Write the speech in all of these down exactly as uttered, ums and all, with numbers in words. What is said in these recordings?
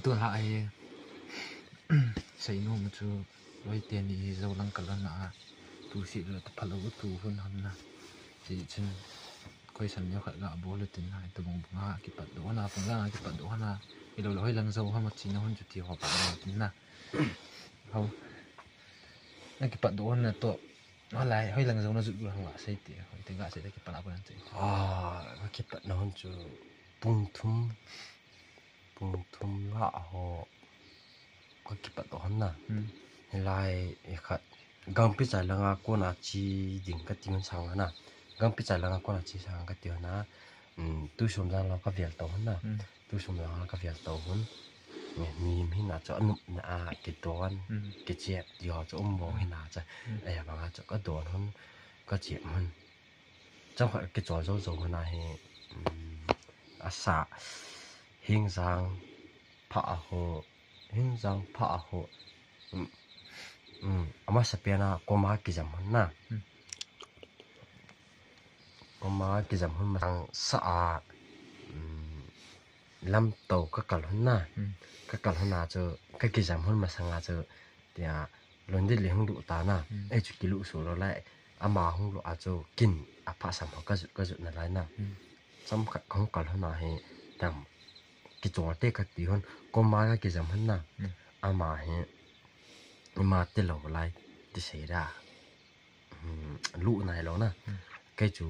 Tun ha hi, seinom chu, loi teni hi jou lang kal ana a, tu si lo ta phalo tu hun ham na. Ti chun, koi san neo khat ga bol tin na, tu bung bung ha, kipat doh na, pung lang kipat doh na, i lo lo hoi lang jou ham a chi na hun chu ti ho pa na tin na. Ho. Na kipat doh na to, Halai, hoi lang jou na jut lang la sei ti, hoi te ga sei te kipat na ko lang sei. Ah, ka kipat na hun chu pung thum, pung thum la ho ka kipat doh hun na. Hmm. Hilai, i khat, gangpi chai langa kona chi ding ka ti hun sang na. Gangpi chai langa kona chi sang ka ti hun na. Hmm, tu som jang lo ka vel to hun na. Hmm. Tu som jang lo ka vel to hun. Mi, mi, mi na chu anop na a kidon, Hmm. kichep, ti ho chu um mo Hmm. hi na chu. Hmm. Ei, abang a chu ka don hun, ka chep hun. Chang khat kichol jou jou hun a hi, um, asa, hing jang, pha a ho, hing jang, pha a ho. Um, um, amasa pen a, koma kijam hun na. Hmm. Koma kijam hun masang sa a, um, lamto ka kal hun na. Hmm. Ka kal hun a chu, ka kijam hun masang a chu, tia, lon dit li hung lu ta na. Hmm. Ei chu kilu su lo lai, ama hung lu a chu, kin a pha sam ho ka jut, ka jut na lai na. Hmm. Cham khat ka hung kal hun a hi, tam, kichol te ka ti hun, koma ka kijam hun na. Hmm. Ama hi, ima te lo lai, ti sei da. Hmm, lu nai lo na. Hmm. Kei chu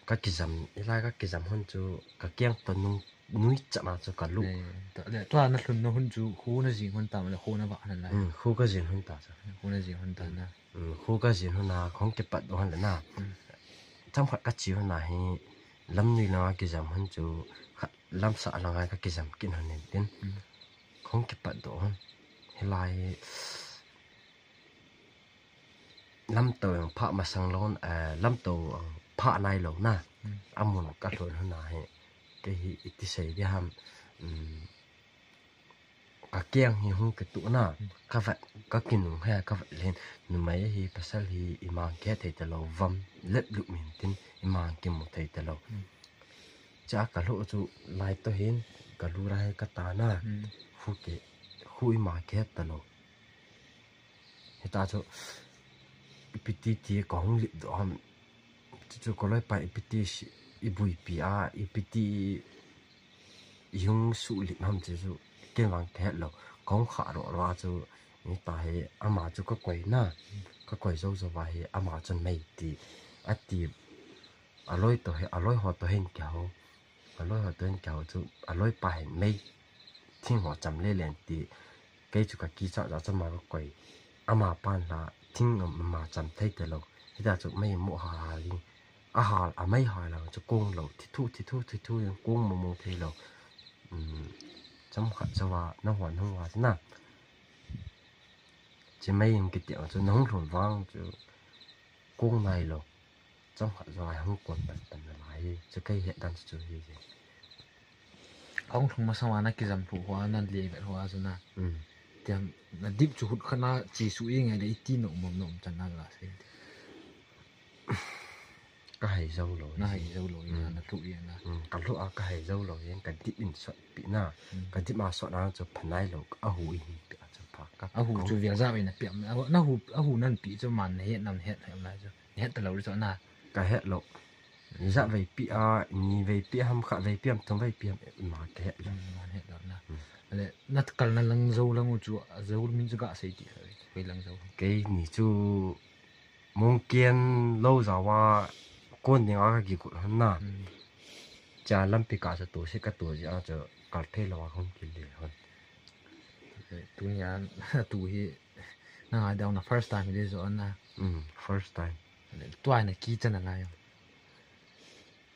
ka kijam, ilai ka kijam hun chu ka kiang to nung nui chana chu ka lu. Eh, to, le, tua na lhun na hun chu khu na jing hun ta, le khu na ba na lai. Hmm, khu ka jing hun ta chu. Khu na jing hun ta na. Hmm, khu ka jing hun na, khong kipat doh hun le na. Hmm. Cham khat ka chi hun na hi, lam nui langa kijam hun chu, khat lam sa langa ka kijam kin hun nin tin. Hmm. Khong kipat doh hun. Hilai, lamto ang pha masang lo, eh, lamto ang pha nai lo na. Hmm. Amun ka lhon hun na hi. Kei hi iti sei di ham. Um, ka kiang hi hung kitu na. Hmm. Ka vat, ka kinung he, ka vat len. Numei hi, pasal hi, imang ke thei ta lo. Vam, lep lup min tin, imang kimu thei ta lo. Hmm. Cha ka lhu chu lai to hin, ka lu lai ka ta na. Hmm. Khu ke, khu ima ke ta lo. Hita chu, ipi ti ti ka hung lip doh ham. Chu chu ka loi pa ipi ti si, i buipi a, ipi ti i hung su lip ham chu chu, ken vang ka het lo. Ka hung kha ro ro a chu, hita hi ama chu ka koi na, ka koi jou jou va hi ama chun mei ti, a ti, a loi to hi, a loi ho to hin kihou. A loi ho to hin kihou chu, a loi pa hin mei thing ho cham le len ti. Kei chu ka kicha ja chu ama ka koi. Ama pan la thing ama cham thei te lo. Hita chu mei mo ha ha ling. A hal, a mei hal lang chu kong lo. Thi thu, thi thu, thi thu, yang kong mo mo thei lo. Um, cham khat cha va, na hua, na hua na. Chi mei in kiti chu, na hung lhun vang chu, kong nai lo. Cham khat jo ai hung kon pan pan na lai. Chu kei het dan chu hi hi. Hung lhung masang a na kijam lhu hua, na le vet hua chu na. Mm. Tiam, na dip chu hut khat na chi su i ngai le i ti no mom no chan na la sei. Ka hai jou lo. Na hai jou lo, Mm. Na lhu i na. Mm. Ka lhu a ka hai jou lo, yen ka dip in sot pi na. Mm. Ka dip a sot na chu pha nai lo, a hu i hin pi a chu pha ka. A hu chu vel ja ve na pi am, a hu, na hu, a hu nan pi chu man na het nam het hem lai chu. Het ta lo ri chu na. Ka het lo. Ja vei pi a, ni vei pi ham, kha vei pi ham, thum vei pi ham, ma ka het lo. Mm, man het lo na. Mm. Le, na kal na lang jou lang u chu, a jou min chu ka sei ti kha, kei lang jou. Kei ni chu, mong kian lo ja wa, kon ding a ka ki kut han na. Mm. Cha lampi ka sa tu si ka tu ji a chu, kal thei lo a hung ki le hon. Eh, tu ni a, tu hi, na ngai dau na first time hi le jo na. Mm, first time. Tuai na kicha na lai.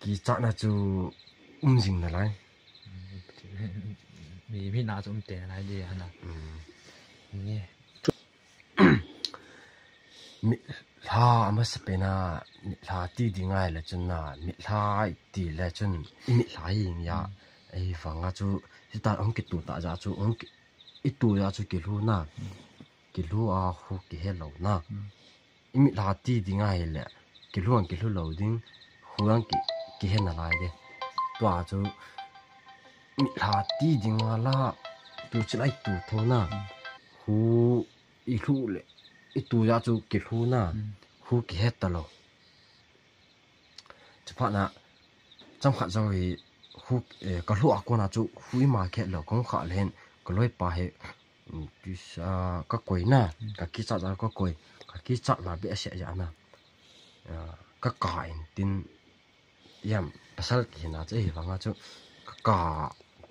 Kicha na chu um jing na lai. Mi, mi na chu um te na lai de hana. Mm. Ni. Mitlha amasa pen a, mitlha ti ding ngai le chun na, mitlha ti le chun, i mitlha hi ing ya. Mm. Ei vang a chu, hita hung kitu ta ja chu, hung ki, i tu ja chu kilhu na. Mm. Kilhu a hu kihe lo na. Mm. I mitlha ti ding ahile, kilhu ang kilhu lo ding, hu ang ki, kihe na lai de. Tua chu, mitlha ti ding a la, tu chilai tu tho na. Hu i lhu le i tu ja chu ki lhu na. Hu ki het ta lo. Chaphat na cham khat jo hi hu ka lhu a kona chu hu i ma ki het lo kong kha le hin ka loi pa he. Tisa ka koi na ka ki cha ja ka koi ka ki cha na be se ja na. Ka ka in tin yam pasal ki na che hi vanga chu ka ka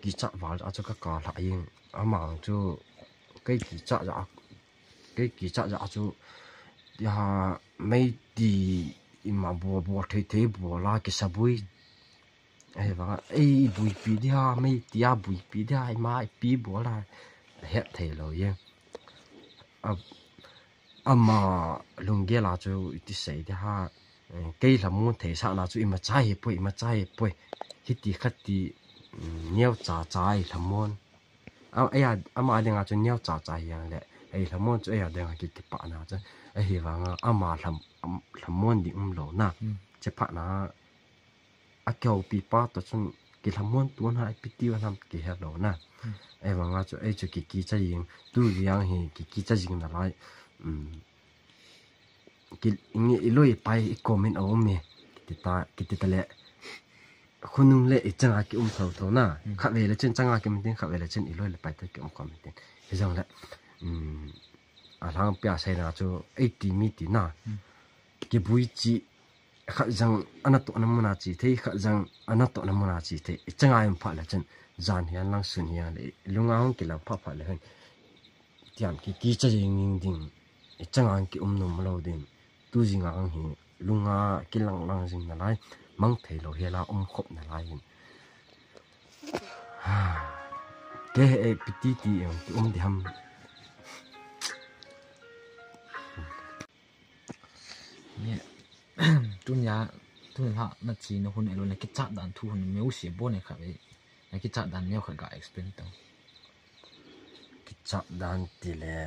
ki cha val a chu ka ka la ing ama chu kai ki cha ja kai ki cha ja chu ya mei ti ima bo bo thei thei bo la ki sabui. Ahivanga ei buipi dia mei tia buipi dia ima ipi bola het thei lo ye. Ama lunggel a chu iti sei dia ha kei lhamon thei sa na chu ima chai poi ima chai poi hiti khati neo cha chai lhamon. Ama dinga chu neo cha cha hiang le ei lhamon chu ei dinga ki kipa na chu ahivanga ama lhamon ding um lo na. Chepha na a keu pi pa to chun ki lhamon tu na ipi ti va nam ki he lo na. Ei vanga chu ei chu ki ki cha jing tu viang hi ki ki cha jing na lai. Ki ngi i loi pai i comment a um mi ki ti ta ki ti ta le khunung le i changa ki um tho tho na. Kha ve le chen changa ki um tin kha ve le chen i loi le pai ta ki um comment tin hi jong le a lang pia sai na chu ei ti mi ti na. Ki bui chi khat jang ana to na muna chi thei khat jang ana to na muna chi thei i changa im pha le chen jan hian lang sun hian le lunga hong ki lau pha pha le hen tiam ki ki cha jing ning ding i changa ki um nom lo ding tu jing ang hi lunga ki lang lang jing na lai mang thei lo hela um khop na lai hin. Ke e piti ti em ki um di ham. Tunia tunia na chi na hun elo na kichat dan thu hun meu si bo ne kha ve. Na kichat dan neo kha ga explain tang. Kichat dan ti le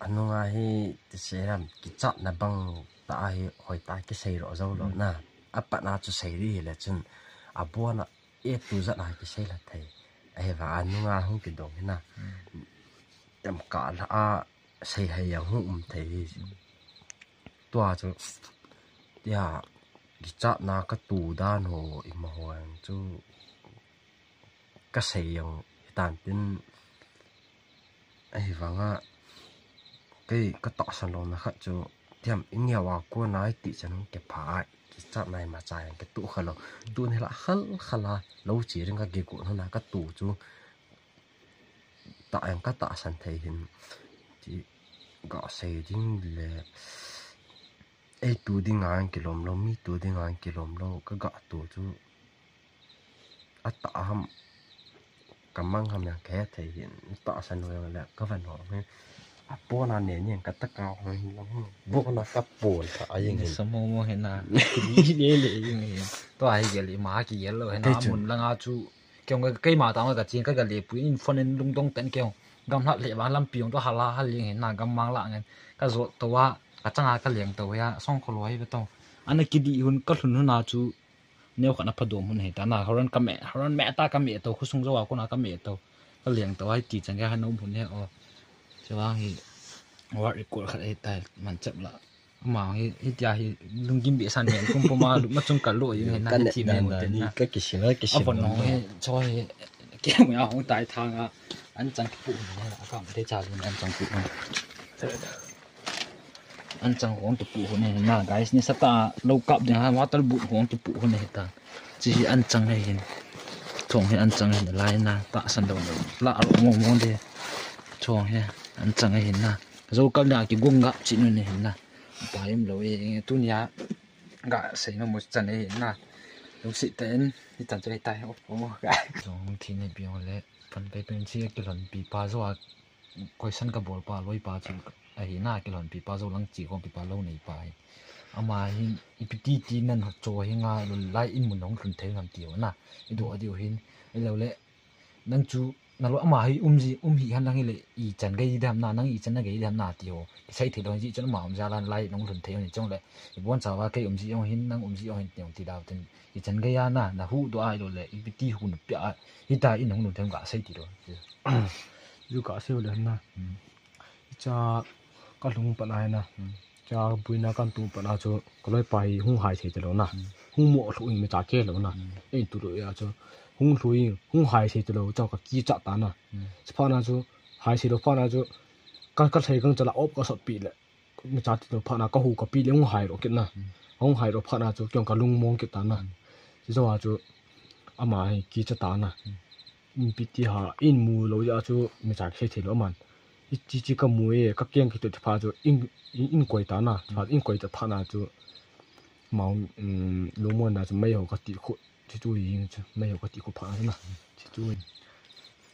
anunga hi ti sei ram kichat na bang ta hi hoi ta ki sei ro zo lo na. A pa na chu sei ri le chun a bo na e tu za na ki sei la thei. Ahivanga anunga hung ki dong hi na. Tem ka la a sei hei yang hung um thei hi. Tua chu tia kichat na ka tu dan ho i ma ho ang chu ka sei yang hitan tin ahivanga kei ka tahsan lo na khat chu tiam i ngiawa ko na i ti chan hung ke pha ai kichat na i ma cha yang ke tu kha lo tu ni la khal khala lo chi ring ka ge ko na ka tu chu ta ang ka tahsan thei hin ti ga sei ding le ei tu ding ang kilom lo mi tu ding ang kilom lo ka ga tu chu a ta ham ka mang ham yang ke thei hin tahsan lo le ka van ho he a po na ne ni ka ta ka ho hin lo bo na ka po ta a yin hin samo mo he na ni le le yin hin to ai ge li ma ki ge lo he na mun la nga chu Kei, keima tang ka chin ka ga le pui in phone in lungdong ten kei. Gam hlat le ba lampi ong to hala hal ling hin na gam mang la ngen. Ka zo to wa ka changa ka leng to ya song kho loi ve to. Ana ki di hun ka lhun hun a chu neo kha na pha dom hun he ta na horan ka me horan me ta ka me to khusung zo a ko na ka me to. Ka leng to ai ti chang ka ha no hun he o. Chawang hi war record khat he ta man chap la. Ama hi hitia hi lunggim be san hian pum puma lu ma chung kal lo ing hin na ka hi net thi dan dan ni na ka kisin a kisin a bon no hi cho hi ke mu ya hong tai thang a an chang ki pu ni na ka ma te cha lu an chang pu na an chang hong ki pu ni na guys ni sa ta lo kap ding ha water boot hong ki pu ni ta chi hi an chang hi hin thong hi an chang hin lai na ta san lo lo la lo mo mo de thong hi an chang hin na zo kal na ki gung gap chi nu ni hin na Pai um lo e, tunia ga sei nom u chan e na. Lungsi ten ni chan chai tai o o ga. Jong thi ne piong le pan kai pen chi kilhon pi pa zo a question ka bol pa loi pa chu ahi na kilhon pi pa zo lang chi kon pi pa lo nei pa hi. Ama hi ipi ti ti nan cho hi nga lo lai in mun hong lhun thei ngam ti o na. I do a diu hin i lo le nang chu nalo ama hi um ji, um hi han nang hile, ichan gei dem na, nang ichan na gei dem na ti ho. Kisei thei lou ji chun ama um ja lan lai nong lhun thei ni chong le. Ibon chawa kei um ji ong hin, nang um ji ong hin ti ong ti dau tin. Ichan gei a na, na huhdoh a ahilou le, ipi ti hun pia a, hita in hung lhun thei um ga sei ti lou. Ju ka sei le na. Hmm. Cha ka lhung pat na na. Hmm. Cha buina kan tung pat na chu ka loipa hi hung hai sei ti lou na. Hmm. Hung mo lhu in me cha ke lou na. Hmm. Ei tu lou ya chu. Hung lhu in, hung hai sei ti lou cha ka kicha ta na. Hmm. Chuphat na chu hai sei lou phat na chu ka, ka sei kang cha la op ka sot pi le. Me cha ti lou phat na ka hu ka pi le hung hai lou kit na. Hmm. Hung hai lou phat na chu kiong ka lung mong kit ta na. Hmm. Chu a chu ama hi kicha ta na. Hmm. Ipi ti ha, in mu lou ja chu, me cha kisei thei lou aman. Ichi chi ka mu e, ka keng kiti phat chu, in, in, in koi ta na, phat in koi ta phat na chu, mau, um, lungmon na chu, mei ho ka ti khu, chu chu yin chu, mei ho ka ti khu phat na, chu chu yin.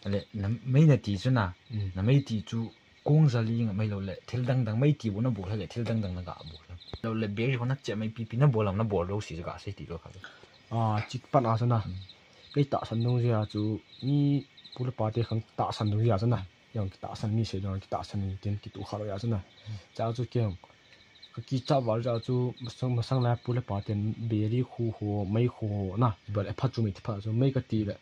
Ale, na mei na ti chu na, Mm. na mei ti chu, Kong jali nga mai lou le, thil dang dang mai ti bu na bol le, thil dang dang na ga bol. Lou le, beri ho na che mai pi pi na bol lam na bol lou si ga sei ti lou kha. Ah, chit pan a sana. Hmm. Kei tahsan nung jia chu, mi pu le pa te khang tahsan nung jia sana. Yang tahsan mi se dong tahsan ni tin kitu kha lou ya sana. Hmm. Cha chu keng. Ka kicha val cha chu, masang, masang la pu le pa ten beri khu ho, mai khu ho na. Hmm. Bel e pha chu mi ti pha chu, mai ka ti le.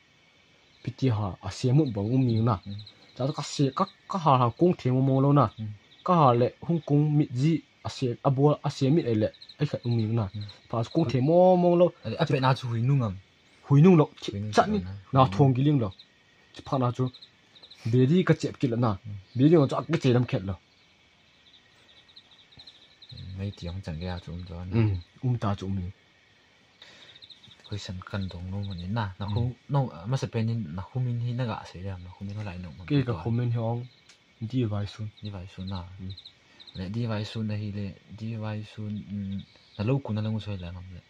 Piti ha, a siam mut bang um ning na. Mm. Cha ka se, ka, ka ha ha kong the mo mo lou na. Mm. Ka ha le, hung kong mit ji, a se, a bol, a se mit le, ai khat um ning na. Mm. Pa kong the mo mo lou. A, a pe na chu hui nung am. Hui nung lou. Hui nung chat ni, na thong giling lou. Chi pha na chu, beri ka chep kit la na. Mm. Beri ngam chu a ka che lam khet lou. Mei ti ong chang ge a chu um jo na. Mm, um ta chu um ni. Question kan dong nom ni na. Na khu, Mm. no, masa pen in na khu min hi na ga sei le, na khu min ho lai nom. Ke ka khu min hi ong Di Vai Sun. Di Vai Sun na. Mm. Le Di Vai Sun na hi le, Di Vai Sun, mm, na lou kun na lou soi la ngam le.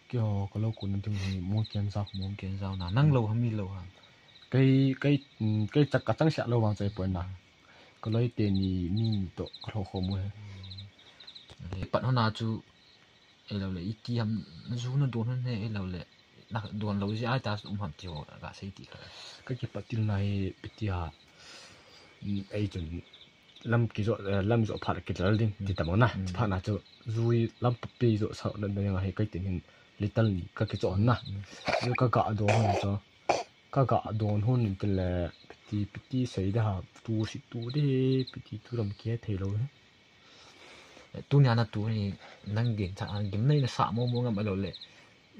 Ke ho ka lou kun na ding hi Mongkian Zau. Mongkian Zau na. Nang lou ha mi lou ha. Kei, kei, mm, kei chak ka chang sia lou vang chai poi na. Ka loi te ni mi to ka lou kho mo he. Pat ho na chu Ei lou le, iti ham, na ju na don hon he, ei lou le, na don lou ji ai ta um ham ti ho, ka sei ti kha. Ka kipat til na hi, piti ha, mm, ei chun, lam kijo, eh, lam jo phat kilal ding, Mm. ti ta mo na, Mm. phat na chu, ju i lam papi jo sa na ding a hi, kai tin hin, little ni, ka kijo hon na. Mm. Ju ka ga don hon chu, ka ga don hon in til le, piti, piti sei da ha, tu si tu de, piti tu lam ke thei lou he. Tunia na tu hi nang gin cha an gim nei na sa mo mo ngam a lou le.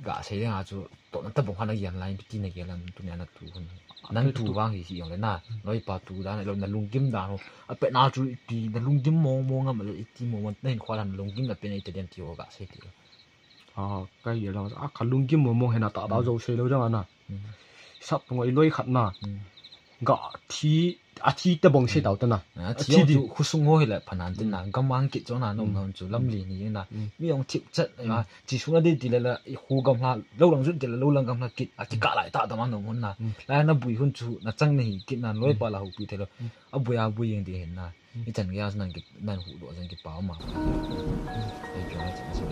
Ga sei le nga chu to na ta bong kha na gian lai piti na gian lam tunia na tu hun. Nang tu vang hi hi ong le na. Loi pa tu dan lou na lunggim dan ho. A pe na chu iti na lunggim mo mo ngam a lou iti mo mo na hin khwa dan lunggim na pe na ite den ti ho ga sei ti. A, ka hi lang a ka lunggim mo mo he na ta da Mm. jo sei lou jang a na. Mm. Sap tung i loi khat na. Mm. Ga thi, a thi te bong se Mm. tau te na. A A thi thi di. Chu khusung ho hi le phanan tin na. Mm. Gam ang kit chon na nom Mm. hon chu lam Mm. li ni na. Mm. Mi ong thip chat Mm. a chi su na de ti le la i khu gam hla, lou lang jun ti le lou lang gam hla kit. A ti Mm. ka lai ta ta ma nom hon na. Mm. Lai na bui hun chu na chang na hi kit na loi Mm. pa la hu pi the lo. Mm. A bui a bui yeng di hin na. Mm. I chan ge a nan ki, nan hu do jan ki pa ma. Mm. Ai ki ai chan se.